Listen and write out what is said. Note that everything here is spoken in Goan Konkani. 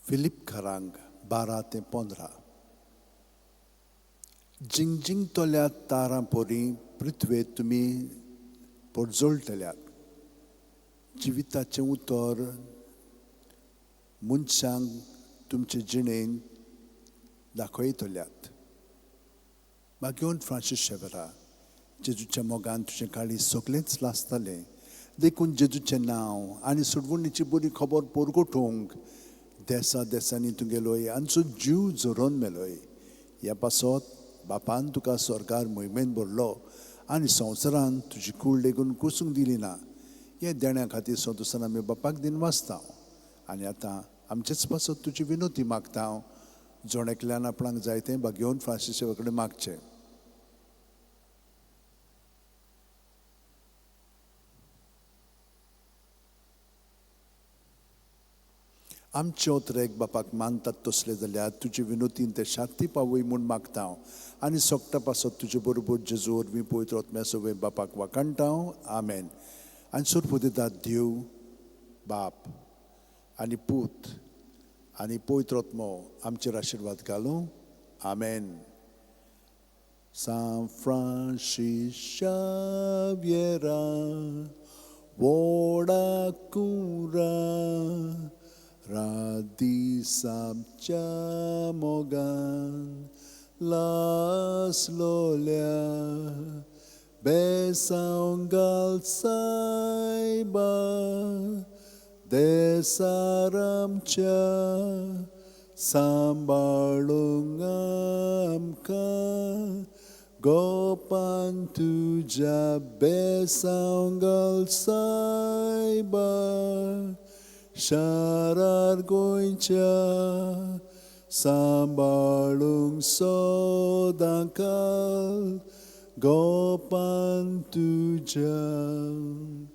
फिलिपकारांक 12 ते 15. जिंगजिंगतल्या तारां परी पृथ्वेत तुमी परजळटल्यात. जिविताचें उतर मनशांक तुमचे जिणेंत दाखयतल्यात. मागीर फ्रांसीस शेवरा, जेजूच्या मोगान तुजें काळीज सगळेंच लासतालें, देखून जेजूचें नांव आनी सोडवणीची बरी खबर परगटूंक देसा देसांनी तूं गेलोय आनी जीव झरोवन मेलोय. ह्या पासत बापान तुका सरकार मोहिमेन भरलो आनी संवसारान तुजी कूड लेगून कुसूंक दिली ना. हे देण्या खातीर संतोसान आमी बापाक दिनवासता आनी आतां आमचेच पासत तुजी विनोती मागता. जण एकल्यान आपणाक जाय तें भागेवन फ्रांसीस कडेन मागचें. आमचे ओतरेक बापाक मानतात तसले जाल्यार तुजे विनोतीन ते शांती पावय म्हूण मागता आनी सोगटा पासत तुजे बरोबर जेजू वरवीं पवित्र आत्म्या सवें बापाक वाखाणटा. आमेन. आनी सोरपुदेतात देव बाप आनी पूत आनी पवित्र आत्मो आमचेर आशिर्वाद घालूं. आमेन. सांत फ्रांसीस शाव्येरा व्हडा कुरा रात दीस आमच्या मोगान लासलोल्या बेसांव घाल सायबा देसार आमच्या सांबाळूंक आमकां गोपान तुज्या बेसांव घाल सायबा शारार गोंयच्या सांबाळूंक सदांकाल गोपान तुज्या.